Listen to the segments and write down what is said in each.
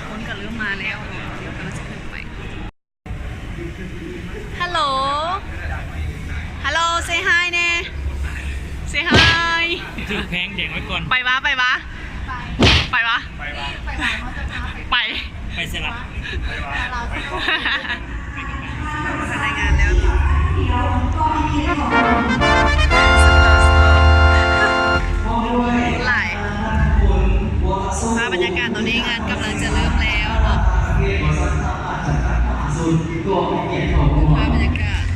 ຄົນກໍເລີ່ມມາແລ້ວ ກຳລັງຈະຂຶ້ນໄປ. ຮັລໂຫຼ ຮັລໂຫຼ ເຊຮາຍແດ່ ເຊຮາຍ. ຖືກແພງແດງໄວ້ກ່ອນ. ໄປວະ ໄປວະ ໄປວະ ໄປ ໄປໃສລະ? ຫຼາຍ ພາບບັນຍາກາດຕອນນີ້ ງານກຳລັງຈະເລີ່ມແລ້ວເນາະ. ພາບບັນຍາກາດ ເ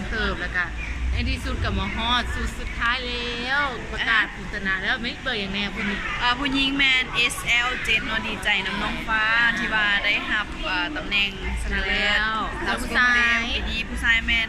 ເຕີບ ແລ້ວກະໃນທີ່ສຸດກໍມາຮອດຊຸດສຸດທ້າຍແລ້ວ ປະກາດຜູ້ຊະນະແລ້ວ. ແມ່ນເບີຫຍັງແດ່ຜູ້ນີ້? ເອີ ຜູ້ຍິງແມ່ນ ເອສແອລ ເຈັດເນາະ. ດີໃຈນຳນ້ອງຟ້າທີ່ວ່າໄດ້ຮັບ ເອີ ຕຳແໜ່ງຊະນະເລີດ ແລ້ວ ແລ້ວຜູ້ຊາຍ ປີນີ້ ຜູ້ຊາຍແມ່ນ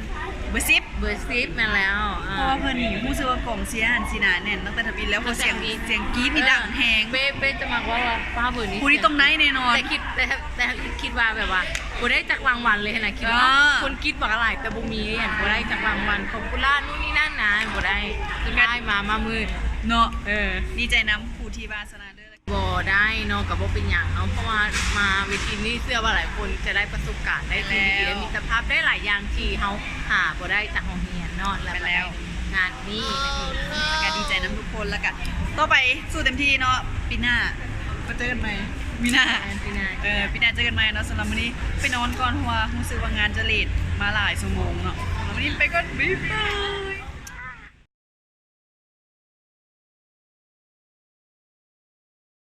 ເບີສິບ ເບີສິບ ແມ່ນແລ້ວ. ເອີ ເພາະວ່າເພິ່ນຮູ້ສຶກວ່າກອງເຊຍຫັ້ນຊິໜາແໜ້ນຕັ້ງແຕ່ທຳອິດແລ້ວ ເພາະສຽງ ສຽງກຣີດນີ້ດັງແຮງ. ເປ້ ເປ້ຈະມັກເວົ້າວ່າ ຟ້າເບີນີ້ ຜູ້ນີ້ຕ້ອງໄດ້ແນ່ນອນ. ແຕ່ຄິດ ແຕ່ ແຕ່ຄິດວ່າແບບວ່າບໍ່ໄດ້ຈັກລາງວັນເລີຍຫັ້ນນະ ຄິດວ່າຄົນກຣີດບັກຫຼາຍ ແຕ່ບໍ່ມີ ບໍ່ໄດ້ຈັກລາງວັນ ຂອບຄຸນຫຼາຍ ນູ້ນນີ້ນັ້ນນະ ບໍ່ໄດ້. ສຸດທ້າຍມາ ມາມືດເນາະ. ເອີ ດີໃຈນຳຜູ້ທີ່ວ່າຊະນະເລີດ. ບໍ່ໄດ້ເນາະ ກໍບໍ່ເປັນຫຍັງເນາະ ເພາະວ່າມາເວທີນີ້ເຊື່ອວ່າຫຼາຍຄົນຈະໄດ້ປະສົບການ ໄດ້ສິ່ງດີໆ ໄດ້ມິດຕະພາບ ໄດ້ຫຼາຍຢ່າງທີ່ເຮົາຫາບໍ່ໄດ້ຈາກໂຮງຮຽນເນາະ. ແລ້ວກໍໄດ້ງານນີ້ ແລ້ວກໍດີໃຈນຳທຸກຄົນ. ແລ້ວກໍຕໍ່ໄປສູ້ເຕັມທີ່ເນາະ ປີໜ້າມາເຈີກັນໃໝ່ ປີໜ້າ ແມ່ນ ປີໜ້າ ເອີ ປີໜ້າເຈີກັນໃໝ່ເນາະ. ສຳລັບມື້ນີ້ໄປນອນກ່ອນ ເພາະວ່າຮູ້ສຶກວ່າງານຈະເລດມາຫຼາຍຊົ່ວໂມງເນາະ. ສຳລັບມື້ນີ້ໄປກ່ອນ ບາຍບາຍ.